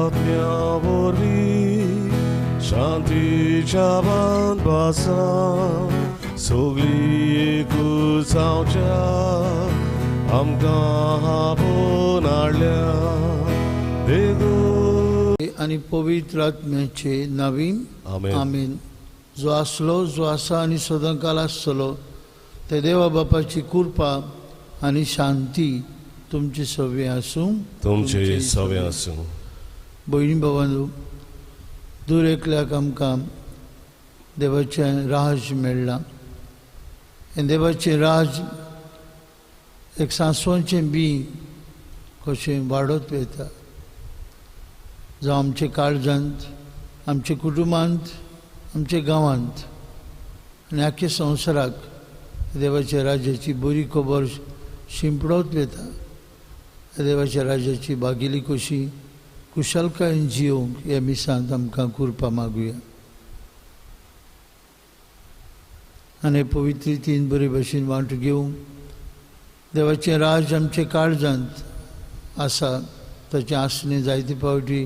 आत्म्या वरवीं शांतीच्या बांदपासा सगळीं एकूच जावच्या आमकां आपोवन हाडल्या देगू आनी पवित्र आत्म्याचे नावीन आमेन. आमेन. जो आसलो, जो आसा आनी सदांकाल आसतलो ते देवा बापाची कृपा आनी शांती तुमची सवे आसूं, तुमचे सवे आसूं. भयणी भावांनो, दर एकल्याक आमकां देवाचें राज मेळ्ळां. हें देवाचें राज एक सांसवाचें बीं कशें वाडत वता, जावं आमच्या काळजांत, आमच्या कुटुंबांत, आमच्या गांवांत आनी आख्या संवसाराक देवाच्या राज्याची बरी खबर शिंपडत वता. देवाच्या राज्याची बागेली कशी कुशलकायेन जियोवंक ह्या मिसांत आमकां कृपा मागुया. आनी पवित्र रितीन बरे भशेन वांटो घेवंक देवाचें राज आमच्या काळजांत आसा, ताचें आसणें जायते फावटी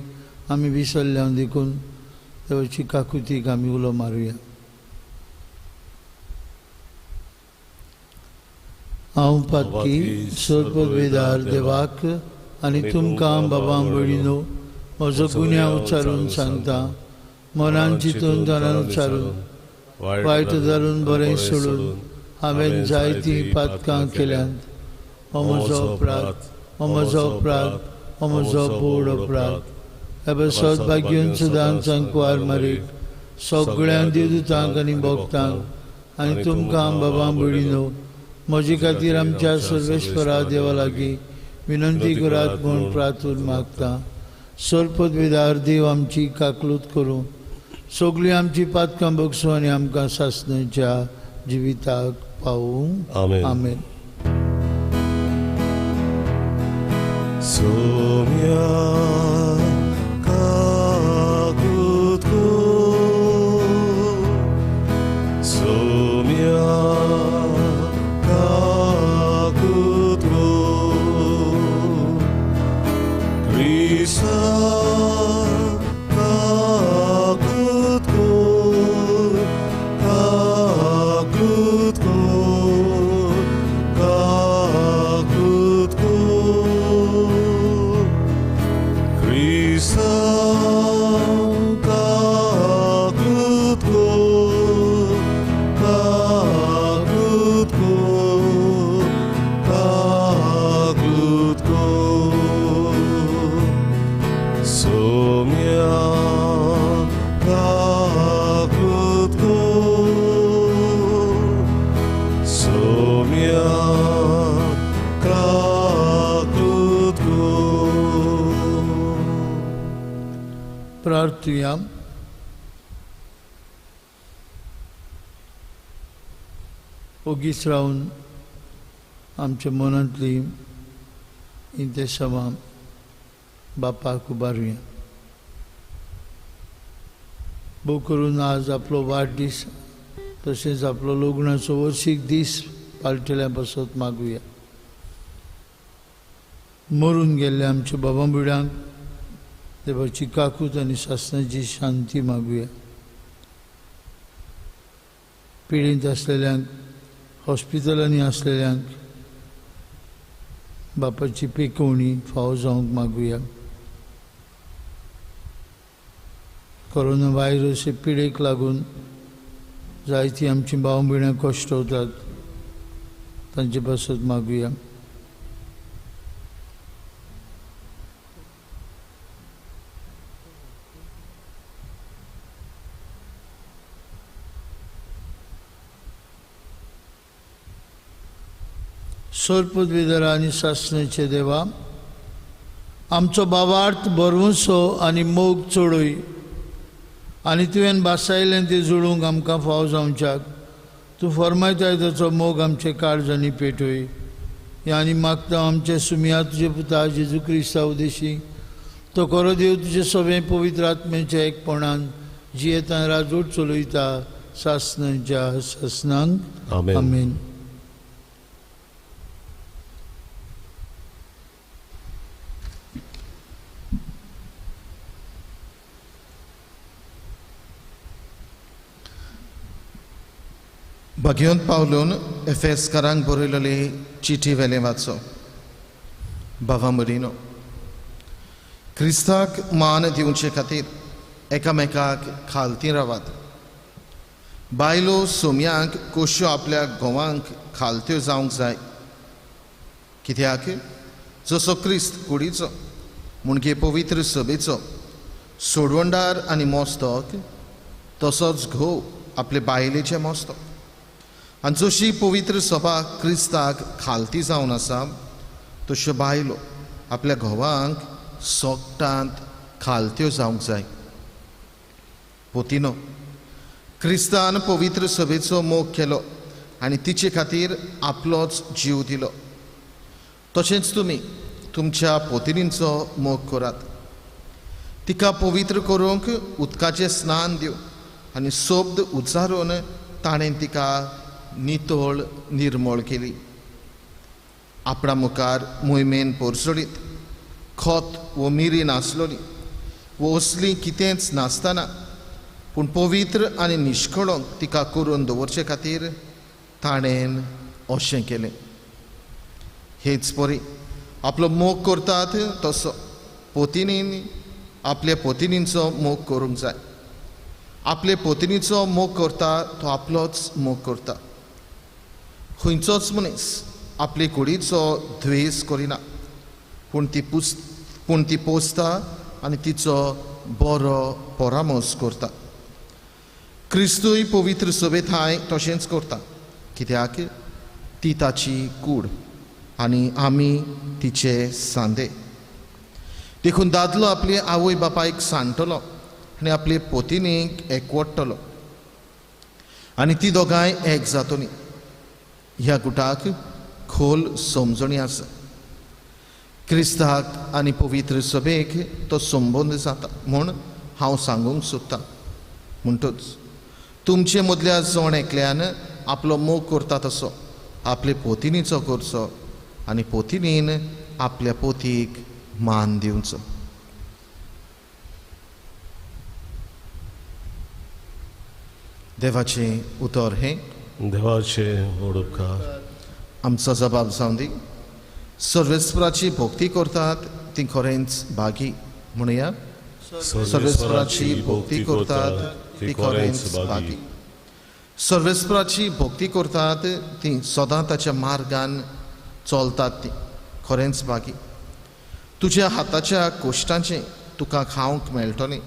आमी विसरल्या, देखून देवाची काकुतीक आमी उलो मारुया. हांव पातकी सर्ववेदार देवाक आनी तुमकां बाबा भयणीनो म्हजो गुन्यांव उच्चारून सांगता. मनान चिंतून तनान उच्चारून वायट धरून बरें सोडून हांवें जायतीं पातकां केल्यांत. हो म्हजो अपराध, हो म्हजो अपराध, हो म्हजो व्हड अपराध. हे सद्भाग्यून सदांच कुवार मारीक सगळ्यां देवदूतांक आनी भक्तांक आनी तुमकां बाबा भयणीनो म्हजे खातीर आमच्या सर्वेश्वरा देवा लागीं विनंती करात म्हूण प्रार्थून मागता. सर्पदवेदार देव आमची काकलूत करूं, सगळीं आमची पातकां बगसूं आनी आमकां सासणाच्या जिविताक पावूं. आमेन. आमेन. सोम्या काकूत कर, सोम्या काकूत कर, क्रिस्ता काकूत कर, काकूत कर, काकूत कर, क्रिस्ता काकूत कर, काकूत कर, काकूत कर, सोम्या काकूत कर, सोम्या काकूत कर. प्रार्थुया. ओगीच रावन आमच्या मनांतली इंतेसांवां बापाक उबारुया. भोव करून आज आपलो वाडदीस तशेंच आपलो लग्नाचो वर्शीक दीस पाळटल्या पासत मागुया. मरून गेल्ल्या आमच्या बाबा भुरग्यांक देवाची काकूत आनी सासणाची शांती मागुया. पिडेंत आसलेल्यांक, हॉस्पिटलांनी आसलेल्यांक बापाची पेकोवणी फावो जावंक मागुया. कोरोना व्हायरस हे पिडेक लागून जायतीं आमचीं भाव भयणां कश्टवतात, तांचे पासत मागुया. सर्पद्विदरा आनी सासणेचे देवा, आमचो बावार्थ भरवंसो आनी मोग चडय आनी तुवें भासायलें तें जुळूंक आमकां फाव जावच्याक तूं फर्मायताय ताचो मोग आमचे काळजांनी पेटय. हें आनी मागता आमचे सुमया तुजे पुता जेजू क्रिस्ता उदेशी तो खरो देव तुजे सगळें पवित्र आत्म्याच्या एकपणान जियेतान राजवट चलयता सासणाच्या सासणांक. आमेन. आमेन. भाग्यवंत पावलून एफेसकारांक बरयलेली चिठी वेलें वाचो. बाबा मरिनो, क्रिस्ताक मान दिवचे खातीर एकामेकाक खालती रावात. बायलो सोम्यांक कश्यो आपल्या घोवांक खालत्यो जावंक जाय, कित्याक जसो क्रिस्त कुडीचो म्हणजे पवित्र सभेचो सोडवणदार आनी मोस्तक, तसोच घोव आपले बायलेचे मोस्तक. आनी जशी पवित्र सभा क्रिस्ताक खालती जावन आसा, तश्यो बायलो आपल्या घोवांक सोगटांत खालत्यो जावंक जाय. पोतिनो, क्रिस्तान पवित्र सभेचो मोग केलो आनी तिचे खातीर आपलोच जीव दिलो, तशेंच तुमी तुमच्या पोतिनींचो मोग करात. तिका पवित्र करूंक उदकाचें स्नान दिव आनी शब्द उच्चारून ताणें तिका नितळ निर्मळ केली. आपणा मुखार मोहिमेन पोरसोडीत खत वो मिरी नासलोली वो असली कितेंच नासतना, पूण पवित्र आनी निश्कळंक तिका करून दवरचे खातीर ताणें अशें केलें. हेच परी आपलो मोग करतात तसो पोतिनीन आपल्या पोतिनींचो मोग करूंक जाय. आपले पोतिनीचो मोग करता तो आपलोच मोग करता. खंयचोच मनीस आपले कुडीचो द्वेस करिना, पूण ती पोसता आनी तिचो बरो परामर्श करता. क्रिस्तूय पवित्र सभेंत हांय तशेंच करता, कित्याक ती ताची कूड आनी आमी तिचे सांदे. देखून दादलो आपले आवय बापायक सांडटलो आनी आपले पोतिनीक एकवटतलो आनी ती दोगांय एक जातली. ह्या गुटाक खोल समजणी आसा. क्रिस्ताक आनी पवित्र सभेक तो संबंद जाता म्हूण हांव सांगूंक सोदतां. म्हणटच तुमचे मदल्या जण एकल्यान आपलो मोग करता तसो आपले पोतिनीचो करचो आनी पोतिनीन आपल्या पोतीक मान दिवचो. देवाचें उतर हें. देवाचें व्हड उपकार. आमचो जबाब जावं दी. सर्वेस्पराची भक्ती करतात ती खरेंच भागी म्हणया. सर्वेस्पराची भक्ती करतात ती खरेंच भागी. सर्वेस्पराची भक्ती करतात ती सदां ताच्या मार्गान चलतात ती खरेंच भागी. तुज्या हाताच्या कोश्टांचें तुका खावंक मेळटलें,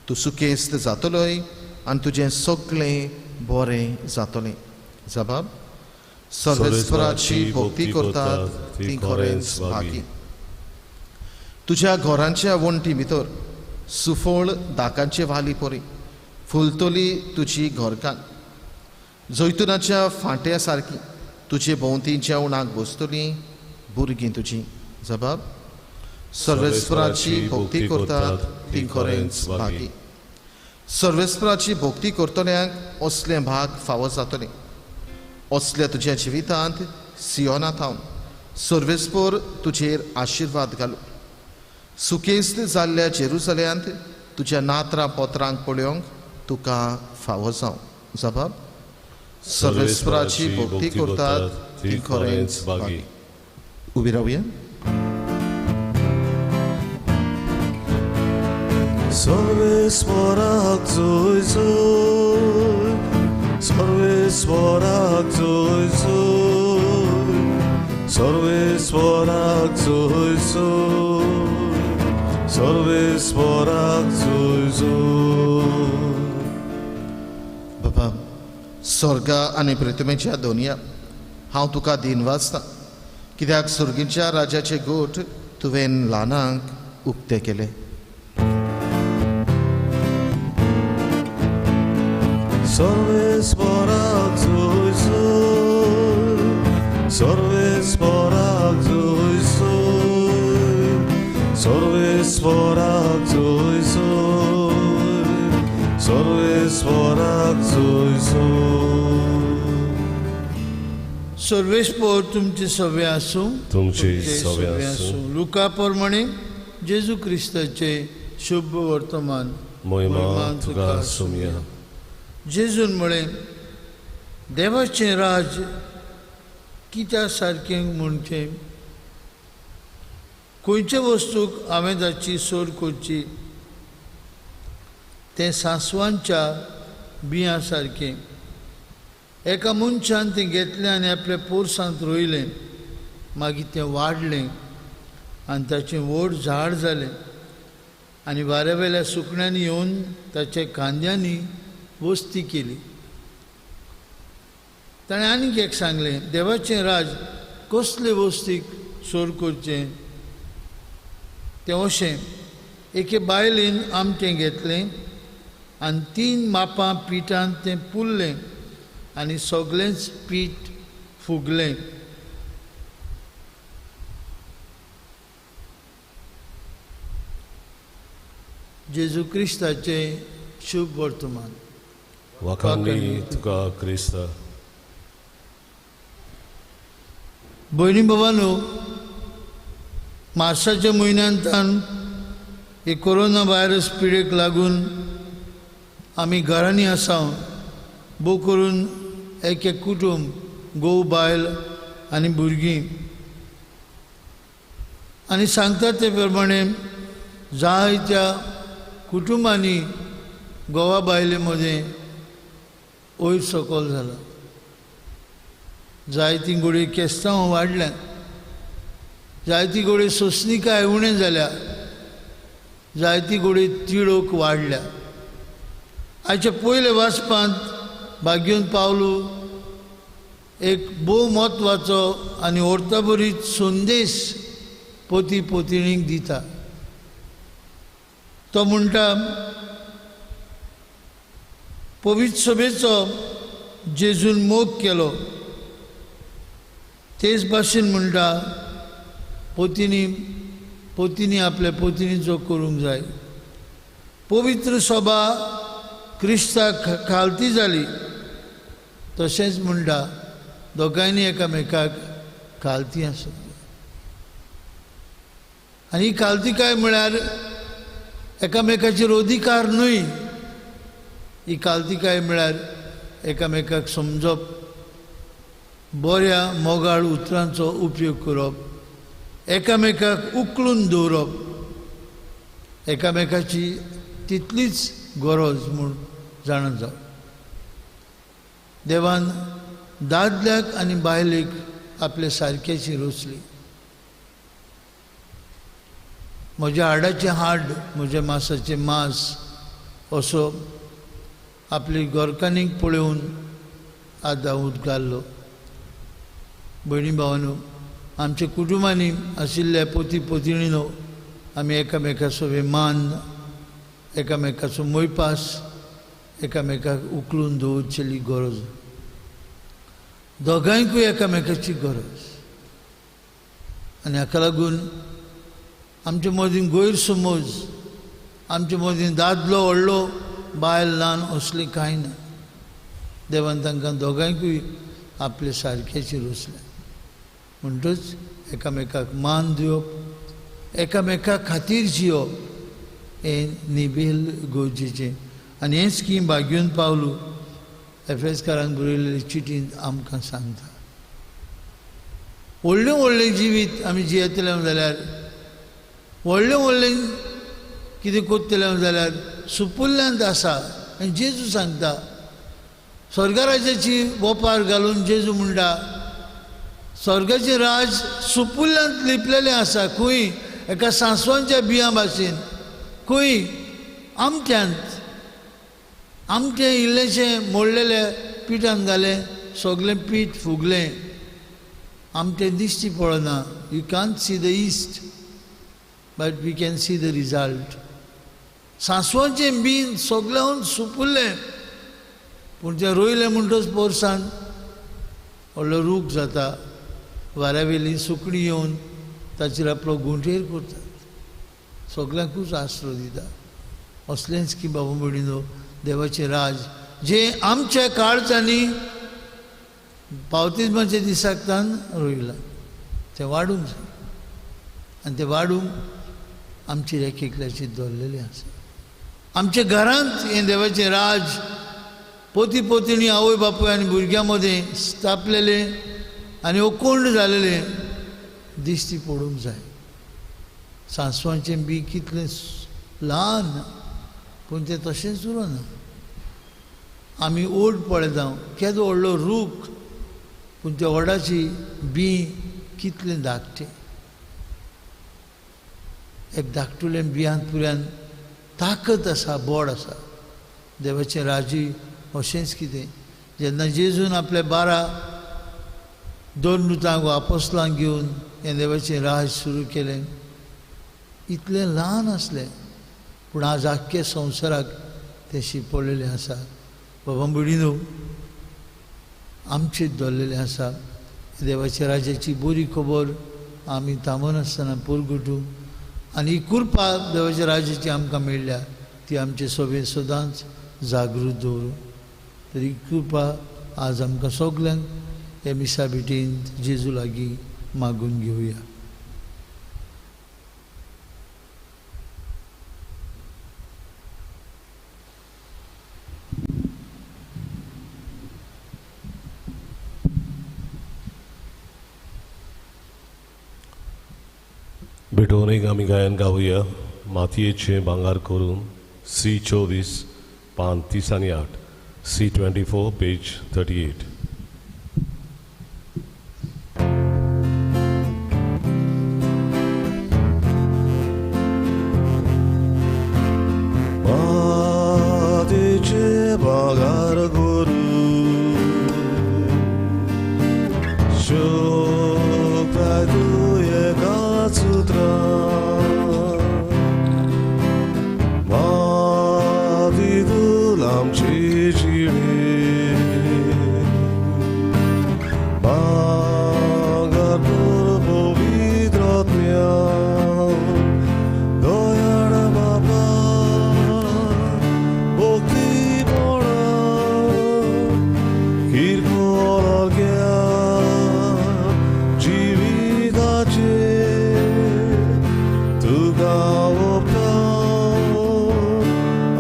तूं सुकेस्त जातलोय आनी तुजें सगळें बरें जातलें. जबाब, सर्वेस्पराची भक्ती करतात ती खरेंच भागी. तुज्या घरांच्या वण्टी भितर सुफळ दाकांचे वाली परी फुलतली तुजी घरकान्न. जैतुनाच्या फांट्या सारकी तुजे भोंवती जेवणाक बसतली भुरगीं तुजी. जबाब, सर्वेस्पराची भक्ती करतात ती खरेंच भागी. सर्वेस्पराची भक्ती करतल्यांक असलें भाग फावो जातलें. असल्या तुज्या जिवितांत सियोना थावन सर्वेस्पर तुजेर आशिर्वाद घालू. सुकेस्त जाल्ल्या जेरुसल्यांत तुज्या नात्रां पोत्रांक पळोवंक तुका फावो जावं. जबाब, सर्वेस्पराची भक्ती करतात ती खरेंच भागी. उबी रावया. सर्वेस्पराक जय जय, सर्वेस्पराक जय जय, सर्वेस्पराक जय जय, सर्वेस्पराक जय जय. बाबा स्वर्गा आनी पृथ्वीच्या दोनया हांव तुका दिन वाचता, कित्याक सुर्गीच्या राजाचे गोठ तुवें ल्हानांक उक्ते केले. सर्वेस्पराक जय जय, सर्वेस्पराक जय जय, सर्वेस्पराक जय जय, सर्वेस्पराक जय जय. सर्वेस्पर तुमचे सवे आसूं, तुमचे सवे आसूं. लुका प्रमाणे जेजू क्रिस्ताचे शुभ वर्तमान. महिमा तुका सोम्या. जेजून म्हळें, देवाचें राज कित्या सारकें म्हणचें? खंयचे वस्तूक हांवें ताची सोड करची? तें सांसवांच्या बियां सारकें. एका मनशान तें घेतलें आनी आपल्या पोरसांत रोयलें. मागीर तें वाडलें आनी ताचें व्हड झाड जालें आनी वाऱ्यावेल्या सुकण्यांनी येवन ताच्या खांद्यांनी वस्ती केली. ताणें आनीक एक सांगलें, देवाचें राज कसले वस्तीक सोड करचें? तें अशें, एके बायलेन आमटें घेतलें आनी 3 मापां पिठान तें पुरलें आनी सगळेंच पीठ फुगलें. जेजू क्रिस्ताचें शुभ वर्तमान. वाखाणनी तुका क्रिस्ता. भयणी बाबांनो, मार्साच्या म्हयन्यांतान हे कोरोना व्हायरस पिडेक लागून आमी घरांनी आसा. भोव करून एक एक कुटूंब, घोव बायल आनी भुरगीं. आनी सांगता ते प्रमाणे जायत्या कुटुंबांनी गोवा बायले मदें वयर सकयल जाला. जायतीं घडये केस्तांव वाडल्यात, जायती घडये सोंसणिकाय उणें जाल्या, जायती घडये तिडक वाडल्या. आयच्या पयले वाचपांत भाग्योन पावलू एक भोव म्हत्वाचो आनी अर्थभरीत संदेश पती पतिणीक दिता. तो म्हणटा, पवित्र सभेचो जेजून मोग केलो, तेच भाशेन म्हणटा पतीनी पतीनी आपल्या पतिणीचो करूंक जाय. पवित्र सभा क्रिस्ताक खालती जाली, तशेंच म्हणटा दोगांयनी एकामेकाक खालती आसूंक जाय. आनी ही खालती काय म्हळ्यार एकामेकाचेर अधिकार न्हय. ही खालती काय म्हळ्यार एकामेकाक समजप, बऱ्या मोगाळ उतरांचो उपयोग करप, एकामेकाक उखलून दवरप, एकामेकाची तितलीच गरज म्हूण जाणा जावप. देवान दादल्याक आनी बायलेक आपले सारक्याची रचली. म्हज्या हाडाचें हाड, म्हज्या मासाचें मांस असो आपली गोरकानीक पळोवन आदां उदगारलो. भयणी भावानो, आमच्या कुटुंबांनी आशिल्ल्या पती पतिणीनो आमी एकामेकाचो मान, एकामेकाचो मोयपास, एकामेकाक उखलून दवरचेली गरज. दोगांयकूय एकामेकाची गरज. आनी हाका लागून आमचे मदीं गैरसमज, आमचे मदीं दादलो व्हडलो बायल ल्हान असली कांय ना. देवान तांकां दोगांयकूय आपले सारक्याची रचल्या. म्हणटच एकामेकाक मान दिवप, एकामेका खातीर जिवप हें निबेल गरजेचें. आनी हेंच की भाग्योन पावलू एफेसकारांक बरयल्ले चिटींत आमकां सांगता. व्हडलें व्हडलें जिवीत आमी जियेतले जाल्यार, व्हडलें व्हडलें कितें करतले जाल्यार सुपुल्ल्यांत आसा. आनी जेजू सांगता, स्वर्गराजाची वोपार घालून जेजू म्हणटा, स्वर्गाचें राज सुपुल्ल्यांत लिपलेलें आसा. खंय? एका सांसवांच्या बियां भाशेन. खंय? आमट्यांत. आमचें इल्लेंशें मोडलेलें पिठान घालें, सगळें पीठ फुगलें, आमचें दिश्टी पडना. You can't see the yeast but we can see the result. सांसवाचें बीन सगळ्यान सुपुल्लें, पूण तें रोयलें म्हणटच पोरसान व्हडलो रूख जाता. वाऱ्यावेली सुकणीं येवन ताचेर आपलो गुंठेर करतात, सगळ्यांकूच आसरो दिता. असलेंच की बाबा भयणीनो देवाचें राज जें आमच्या काळजांनी बाप्तिज्माच्या दिसाक तान रोयलां तें वाडूंक जाय. आनी तें वाडूंक आमची एक एकल्याची दवरलेली आसा. आमच्या घरांत हें देवाचें राज पोती पोतीनी आवय बापूय आनी भुरग्यां मदें स्थापलेलें आनी ओकोंड जालेलें दिश्टी पडूंक जाय. सांसवांचें बी कितलें ल्हान पूण तें तशेंच उरना. आमी ओड पळयता केदो व्हडलो रूख पूण त्या वडाची बी कितलें धाकटें. एक धाकटुलें बियांत पुऱ्यान ताकत आसा, बोड आसा. देवाचें राज्य अशेंच कितें. जेन्ना जेजून आपल्या 12 दोन दुतांक आपोस्लांक घेवन हें देवाचें राज सुरू केलें, इतलें ल्हान आसलें पूण आज आख्खे संवसाराक तें शिंपडलेलें आसा. बाबा भयणीनो, आमचेर दवरलेलें आसा देवाच्या राज्याची बरी खबर आमी थांबनासतना पुरगुटूं आनी ही कृपा देवाच्या राज्याची आमकां मेळ्ळ्या ती आमचे सभेंत सदांच जागृत दवरूं. तर ही कृपा आज आमकां सगल्यांक हे मिसा भेटींत जेजू लागीं मागून घेवया. भेटवणेक आमी गायन गावया मातयेचें भांगर करून सी 24 पान 30 आनी 8, सी 24 पेज 38. मातयेचें भांगर करून शोभा तुवें काचुत्रां माती तूं आमची जिवी भांगर पवित्र आत्म्या दयाळ बाबा भक्तीपणा किरकोळ जिविताचे तुका ओंपता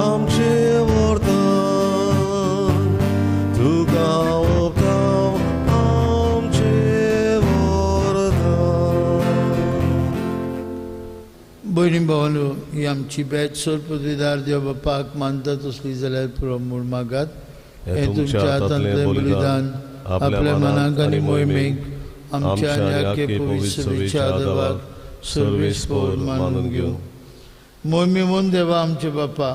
आमचें वर्तन, तुका ओंपता आमचें वर्तन. भयणी भावांनो, ही आमची भेट सर्वपदवीदार देव बापाक मानता तसली जाल्यार पुरो म्हूण मागात. हें तुमच्या हातांतलें बलिदान आपल्या मनाक आनी मोहिमेक आमच्या आनी आख्खे पवित्र सभेच्या देवाक सर्वेस्पोर मानून घेवं. मोहिमे म्हूण देवा आमचे बापा,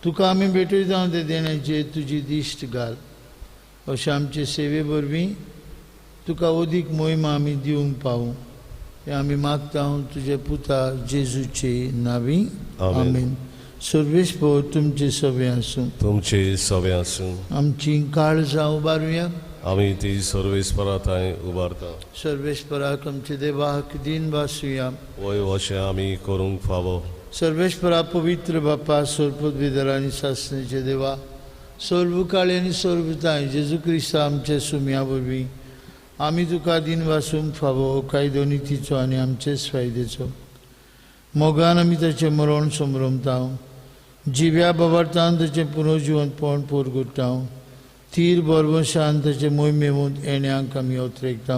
तुका आमी भेटयता ते देण्याचे तुजी दिश्ट घाल. अशें आमचे सेवे वरवीं तुका अदीक मोहिमा आमी दिवंक पावूं हें आमी मागता तुज्या पुता जेजूचे नांवी. आमेन. सर्वेस्पोर तुमचे सवे आसूं. तुमचे सवे आसूं. आमची काळजां उबारुया. आमी ती सर्वेस्परा थंय उबारता. सर्वेस्पराक आमचे देवाक दीन भासुया. वय अशें आमी करूंक फावो. सर्वेस्परा पवित्र बापा, सर्वपदवीधर आनी सासणेचे देवा, सर्व काळी आनी सर्वताय जेजू क्रिस्ता आमच्या सुम्या वरवीं आमी तुका दीन वासूंक फावो कायदो नितीचो आनी आमचेच फायद्याचो. मोगान आमी ताचें मरण समरमता, जिव्या बाबार्थान ताचें पुनर्जिवंतपण पोरगुट्टा, तीर बरवशान ताचे मोहिमेवंत येण्यांक आमी अत्रेकता.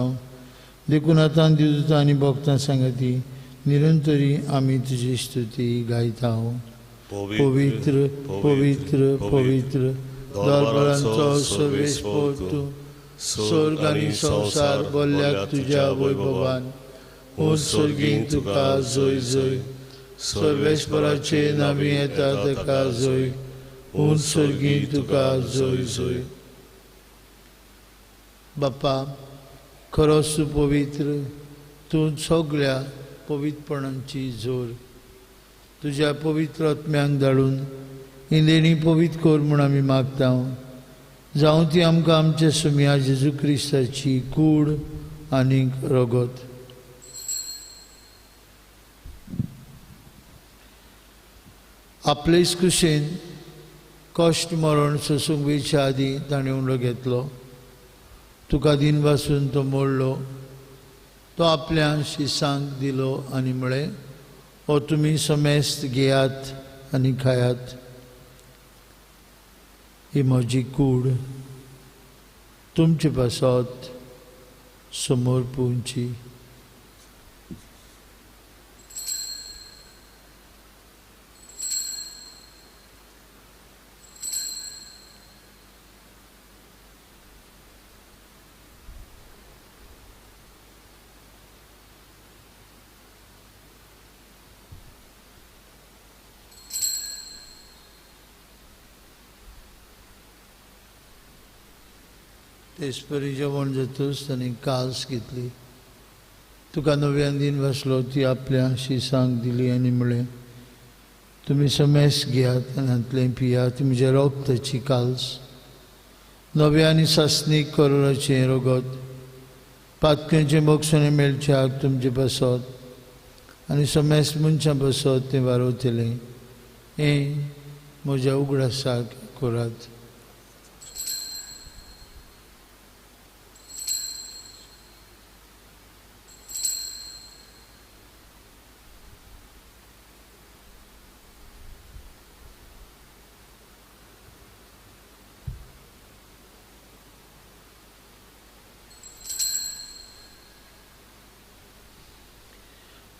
देखून आतां दिवता आनी भक्तां सांगती निरंतरी आमी तुजी स्तुती गायता. पवित्र पवित्र पवित्र दरबारांचो सर्वेस्पोर तूं, स्वर्ग आनी संवसार बोल्ल्याक तुज्या वैभवान. ऊंच स्वर्गीं तुका जय जय, सर्वेस्पराचे नांवी येता ताका जय, ऊंच स्वर्गीं तुका जय जय. बापा, खरोच तूं पवित्र, तूं सगळ्या पवित्रपणांची जोर. तुज्या पवित्र आत्म्यांक धाडून ही देणी पवित्र कर म्हूण आमी मागता. जावं ती आमकां आमच्या सुम्या जेजू क्रिस्ताची कूड आनीक रगत. आपलेच कुशेन कश्ट मरण सोसूंक वयच्या आदीं ताणें उंडो घेतलो. तुका दीन वासून तो मोडलो, तो आपल्या शिसांक दिलो आनी म्हळें, हो तुमी समेस्त घेयात आनी खायात. ही म्हजी कूड तुमचे पासत समोर पुंची. तेचपरी जेवण जातूच ताणें कास घेतली, तुका नव्यान दिन बसलो, ती आपल्या शिसांक दिली आनी म्हळें, तुमी समेस घेयात आनी हांतलें पियात, ती म्हज्या रोगताची काल्स, नव्या आनी सासणीक करोराचें रगत, पातक्यांचें बक्षणें मेळच्याक तुमचे पासत आनी समेस मनशां पासत तें वारवतलें. हें म्हज्या उगडासाक करात.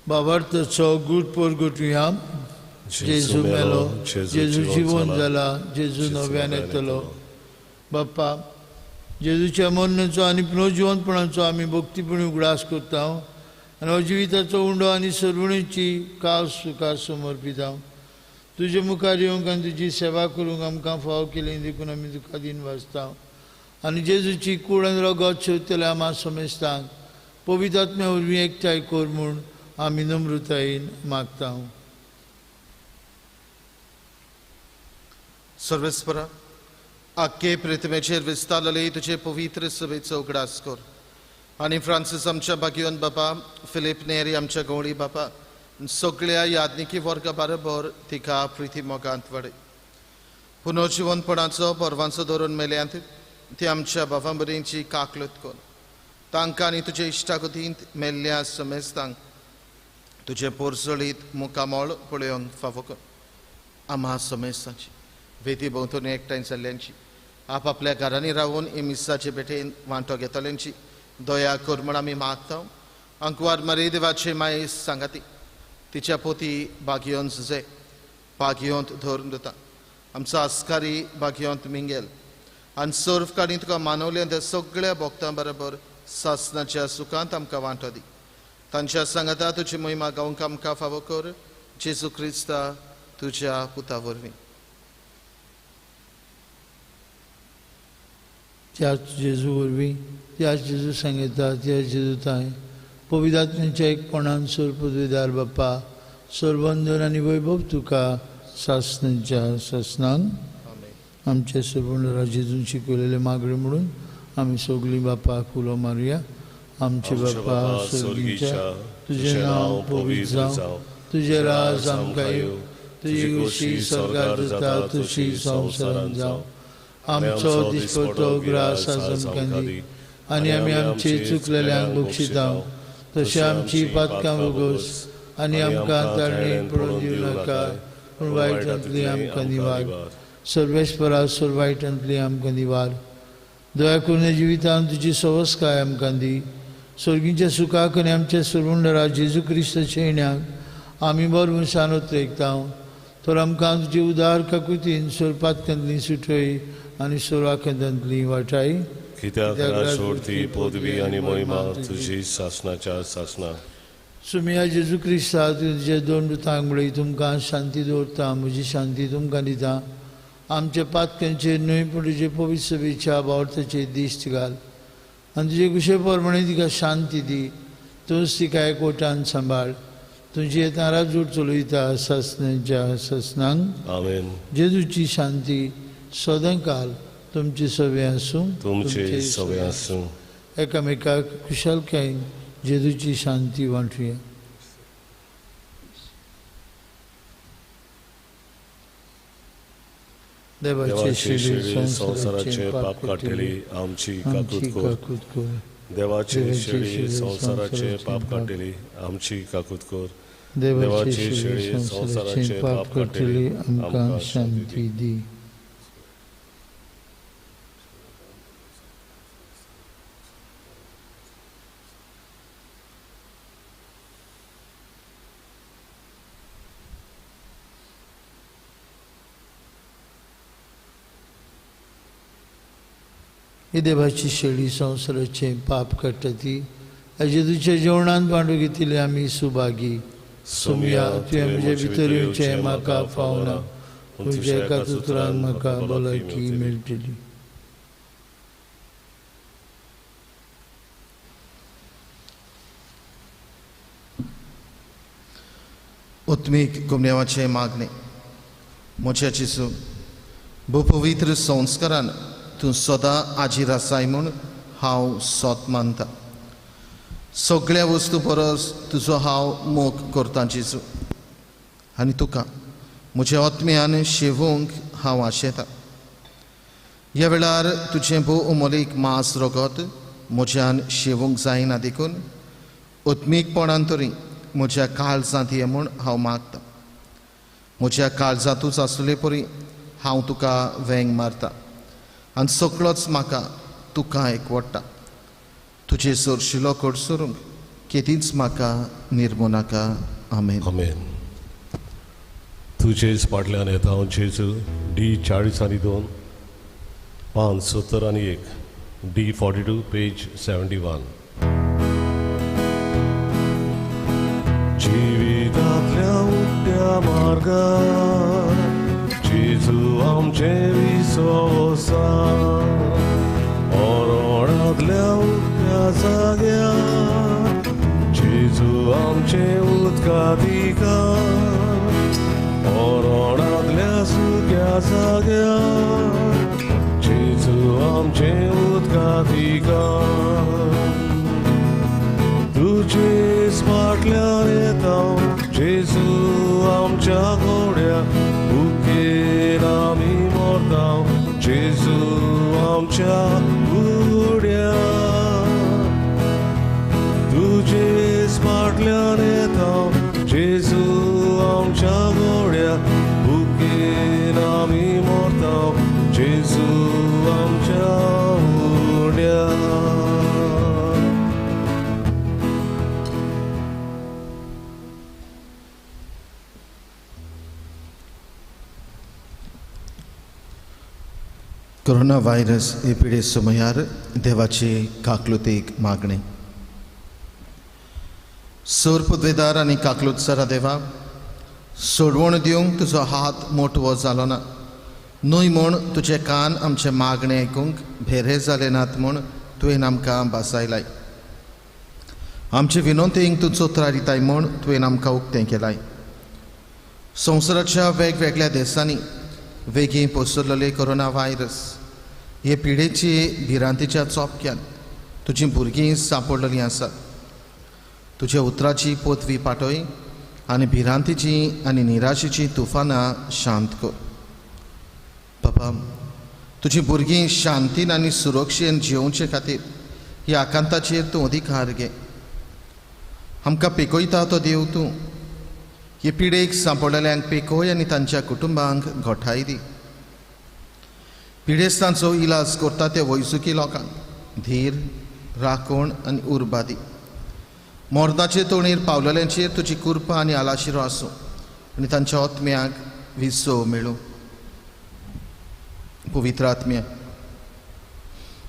बाबार्थाचो गूट पोरगुटया, जेजू मेलो, जेजू जिवन जाला, जेजू नव्यान येतलो. बाप्पा, जेजूच्या मरणाचो आनी पुनर्जिवनपणाचो आमी भक्तीपणी उगडास करता आनी हो जिविताचो उंडो आनी सर्वणेची कास तुका समर्पिता. तुजे मुखार येवंक आनी तुजी सेवा करूंक आमकां फावो केली देखून आमी तुका दिन वाचता आनी जेजूची कूड आनी रगत शेवतल्या आमा समेस्तांक पवित्र आत्म्या वरवीं एकठांय कर म्हूण आमी नम्रतायेन मागता. सर्वेस्परा, आख्खे पृथ्वेचेर विस्तारलेले तुजे पवित्र सभेचो उगडास कर आनी फ्रांसीस आमच्या भाग्यवंत बापा, फिलीप नेरी आमच्या गवळी बापा, सगळ्या याज्ञिकी वर्गा बरोबर तिका प्रिती मोगांत वाडय. पुनर्जिवनपणाचो पर्वांचो धरून मेल्यांत ती आमच्या बाबा बरींची काकलत कर, तांकां आनी तुजे इश्टागतींत मेल्ल्या समेस्तांक तुजें पोरसळीत मुखामळ पळोवंक फावो कर. आम्हा समेस्तांची वेदी भोंवतणी एकठांय जाल्ल्यांची, आपापल्या घरांनी रावून मिसाचे भेटेन वांटो घेतल्यांची दया कर म्हूण आमी मागता. अंकवार मरे देवाचे माये सांगाती तिच्या पोती भाग्योन सुजे भाग्योंत धरून दिता आमचो आस्कारी भाग्योंत मिंगेल आनी सर्व काणी तुका मानवल्या त्या सगळ्या भक्तां बरोबर सासनाच्या सुखांत आमकां वांटो दी. तांच्या सांगाता तुजी महिमा गावंक आमकां फावो कर, जेजू क्रिस्ता तुज्या पुता वरवीं. त्याच जेजू वरवीं, त्याच जेजू सांगता, त्याच जेजू ताय पवित्र आत्म्याच्या एकपणान सर्व पदवीदार बाप्पा, सर्वंदन आनी वैभव तुका सासनाच्या सासनांक. आमच्या सर्वंडरा जेजून शिकवलेले मागणे म्हणून आमी सगळीं बापाक उलो मारुया. आमचे बापा स्वर्गीच्या, तुजें नांव पवित्र जावं, तुजें राज आमकां येवं, तुजी खुशी स्वर्गार जाता तशी संवसारांत जावं. आमचो दिसपटो ग्रास आज आमकां दी आनी आमी आमचे चुकलेल्यांक बक्षिता तशें आमची पातकां भोगोस आनी आमकां ताळणेन पडून दिवं नाका, पूण वायटांतली आमकां निवार. सर्वेस्परा सर्व वायटांतली आमकां निवार. दया करून जिवितांत तुजी सवस्काय आमकां दी. स्वर्गीच्या सुखाक आनी आमच्या सर्वंडरा जेजू क्रिस्ताच्या येण्याक आमी बरो मनशान उतरेकता. तर आमकां तुजी उदार काकुतीन सोरपातकांतली सुटय आनी सोराखंदांतली वाटाय. कित्याक सोडती पदवी आनी महिमा तुजी सासनाच्या सासना. सुमिया जेजू क्रिस्ता, तुजे दोन दुतांक म्हळी तुमकां शांती दवरता, म्हजी शांती तुमकां दिता. आमच्या पातकांचेर न्हय पूण तुजे पवित्र सभेच्या बावर्थाचेर दिश्ट घाल आनी तुजे कुशे प्रमाणे तिका शांती दी. तूंच तिका एकवटान सांबाळ. तुजी येता राजूट चलयता सासनाच्या सासनांक. आमेन. जेजूची शांती सदांकाल तुमचे सवे आसूं, तुमचे सवे आसूं. एकामेकाक खुशालकायेन जेजूची शांती वांटुया. देवाचे शेळी संवसाराचे पाप काडटली आमची काकूत कर. देवाचे शेळी संवसाराचे पाप काडटली आमची काकूत कर. देवाचे शेळी संवसाराचे पाप काडटली आमकां शांती दी. ही देवाची शेळी संवसाराचें पाप काडटा ती जेजूच्या जेवणांत वांटो घेतिल्ले आमी सुभागी. सोमया, तुवें म्हजे भितर येवचें म्हाका फावना, तुज्या एकाच उतरान म्हाका भलायकी मेळटली. उत्मीक गुमनेवाचें मागणें. म्हज्या जेजू, भोव पवित्र संस्कारान तूं सदां आजीर आसाय म्हूण हांव सोत मानता. सगळ्या वस्तू परस तुजो हांव मोग करता जेजू, आनी तुका म्हज्या आत्म्यान शेवूंक हांव आशेता. ह्या वेळार तुजें भोव अमोलीक मांस रगत म्हज्यान शेवूंक जायना, देखून आत्मीकपणान तरी म्हज्या काळजांत ये म्हूण हांव मागता. म्हज्या काळजांतूच आसले परी हांव तुका वेंग मारता आनी सगळोच म्हाका तुका एकवडटा. तुजे सरशिलो कडसरूंक केदींच म्हाका निर्मू नाका. आमेन. आमेन. तुजेच फाटल्यान येता हांव जेजू. डी 42, पान 71, डी 42, पेज 71. जिवितांतल्या उक्त्या मार्गार जेजू आमचें विसव आसा. मरणांतल्या उक्त्या जाग्यार जेजू आमचें उदका दिकार. मरणांतल्या सुक्या जाग्यार जेजू आमचें उदका दिकार. तुजेच फाटल्यान येता जेजू आमच्या घोड्या, भुकेन आमी मरता जेजू आमच्या घोड्या. तुजेच फाटल्यान येता जेजू आमच्या घोड्या, भुकेन आमी मरता जेजू आमच्या घोड्या. कोरोना व्हायरस हे पिडे समयार देवाचे काकलुतीक मागणें. सोर पदवेदार आनी काकलूत सरा देवा, सोडवण दिवंक तुजो हात मोटवो जालो ना न्हय म्हूण तुजे कान आमचें मागणें आयकूंक भेरे जाले नात म्हूण तुवें आमकां बासायलाय. आमचे विनंतींक तूं चोत्रार दिताय म्हूण तुवें आमकां उक्तें केलाय. संवसाराच्या वेगवेगळ्या देशांनी वेगीं पसरलेले कोरोना व्हायरस हे पिडेची भिरांतीच्या चोपक्यान तुजीं भुरगीं सांपडलेलीं आसात. तुज्या उतराची पोतवी पाटय आनी भिरांतीची आनी निराशेची तुफानां शांत कर. बाबा, तुजीं भुरगीं शांतीन आनी सुरक्षेन जियोवचे खातीर ह्या आकांताचेर तूं अधिकार घे. आमकां पिकयता तो देव तूं. हे पिडेक सांपडलेल्यांक पिकय आनी तांच्या कुटुंबांक घोठाय दी. पिडेस्तांचो इलाज करता ते वैजकी लोकांक धीर, राखण आनी उर्बा दी. मर्दाचे तोणीर पावलेल्यांचेर तुजी कृपा आनी आलाशिरो आसूं आनी तांच्या आत्म्याक विसव मेळूं. पवित्र आत्म्या,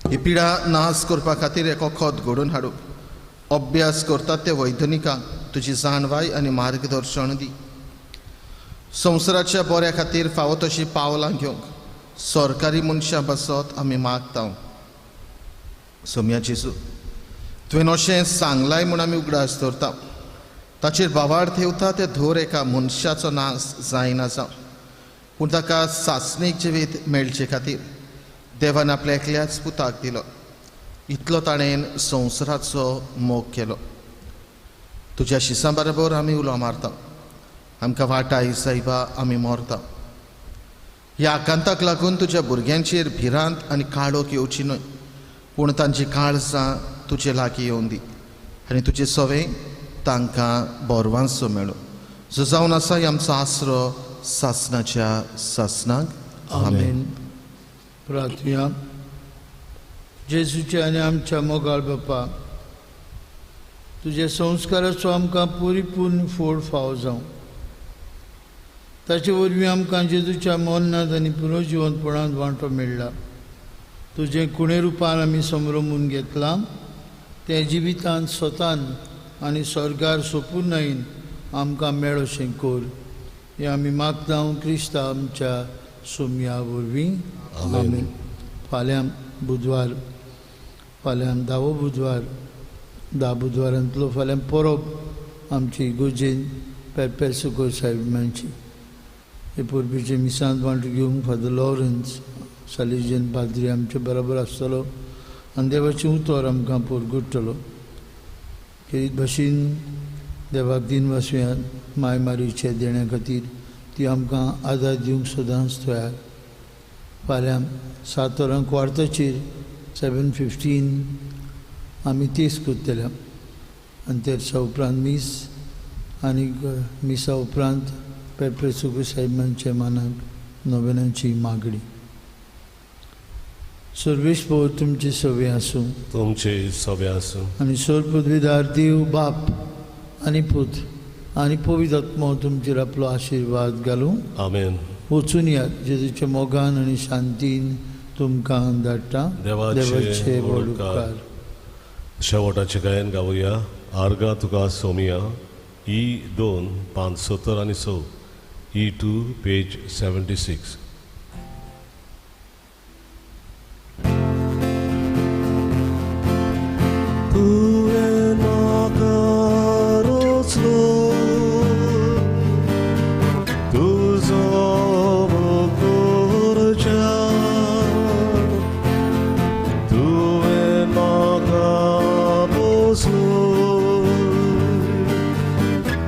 ही पिडा नाश करपा खातीर एक वखद घडोवन हाडूंक अभ्यास करतात ते वैज्ञानिकांक तुजी जाणवाय आनी मार्गदर्शन दी. संवसाराच्या बऱ्या खातीर फावो तशीं पावलां घेवंक सरकारी मनशां पासत आमी मागता. सोम्या जेजू, तुवें अशें सांगलाय म्हूण आमी उगडास दवरता. ताचेर बावाड थेवता ते धोर एका मनशाचो नाश जायना जावं, पूण ताका सासणीक जिवीत मेळचे खातीर देवान आपल्या एकल्याच पुताक दिलो. इतलो ताणें संवसाराचो मोग केलो. तुज्या शिसां बरोबर आमी उलो मारता. आमकां वाटाय सायबा, आमी मरता. ह्या आकांताक लागून तुज्या भुरग्यांचेर भिरांत आनी काळोख येवची न्हय, पूण तांची काळजां तुजे लागीं येवन दी आनी तुजे सवे तांकां बरवांसो मेळूं. जो जावन आसा आमचो आसरो सासनाच्या सासनाक. आमेन. प्रार्थुया. जेजूच्या आनी आमच्या मोगाळ बापा, तुज्या संस्काराचो आमकां परिपूर्ण फोड फावो जावं. ताचे वरवीं आमकां जेजूच्या मरणांत आनी पुनर्जिवंतपणांत वांटो मेळ्ळा. तुजें कुणे रुपान आमी संभ्रमून घेतलां तें जिवितान स्वतान आनी स्वर्गार सोपुर्णायेन आमकां मेळोशें कोर. हें आमी मागता क्रिस्ता आमच्या सोम्या वरवीं. आमेन. फाल्यां बुधवार, फाल्यां धावो बुधवार, धा बुधवारांतलो फाल्यां परब आमची इगोर्जेन पेरपेर सुकोर साहेबांची. हे परबेचे मिसांत वांटो घेवंक फादर लॉरन्स सालिजन पाद्री आमचे बरोबर आसतलो आनी देवाचें उतर आमकां पोरगुट्टलो. खेरीत भाशेन देवाक दिन वासुया माय मारीचे देण्या खातीर ती आमकां आदार दिवंक सदांच तयार. फाल्यां 7 वरां क्वार्ताचेर 7:15 आमी तेस करतले आनी तेरसा उपरांत मीस आनी मिसा उपरांत पेप्रे सुगू साहेबांच्या मानाक नोवेनांची मागणी. सर्वेस्पर तुमचे सवे आसूं, तुमचे सवे आसूं. आनी सर्व पदवीदार देव बाप आनी पूत आनी पवित्र आत्मो तुमचेर आपलो आशिर्वाद घालूं. आमेन. वचून यात जेजूच्या मोगान आनी शांतीन तुमकां धाडटा. देवाचे व्हड उपकार. शेवटाचें गायन गावया आर्गा तुका सोमिया ई 2 पान 70 आनी 6, ई 2 पेज 76. तुवें म्हाका रोचलो तुजो करच्या, तुवें म्हाका पोसलो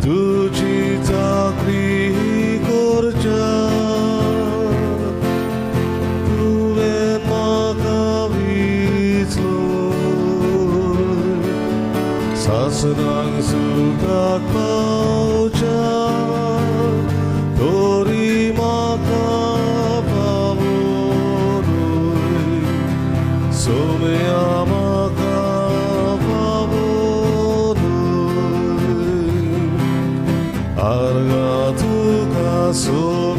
तुजी चाकरी करच्या, तुवें म्हाका विचलो सासणांक सुखाक पावच्या, तरी म्हाका पावोनय सोम्या म्हाका पावोनय आर्गा तुका सोम्या.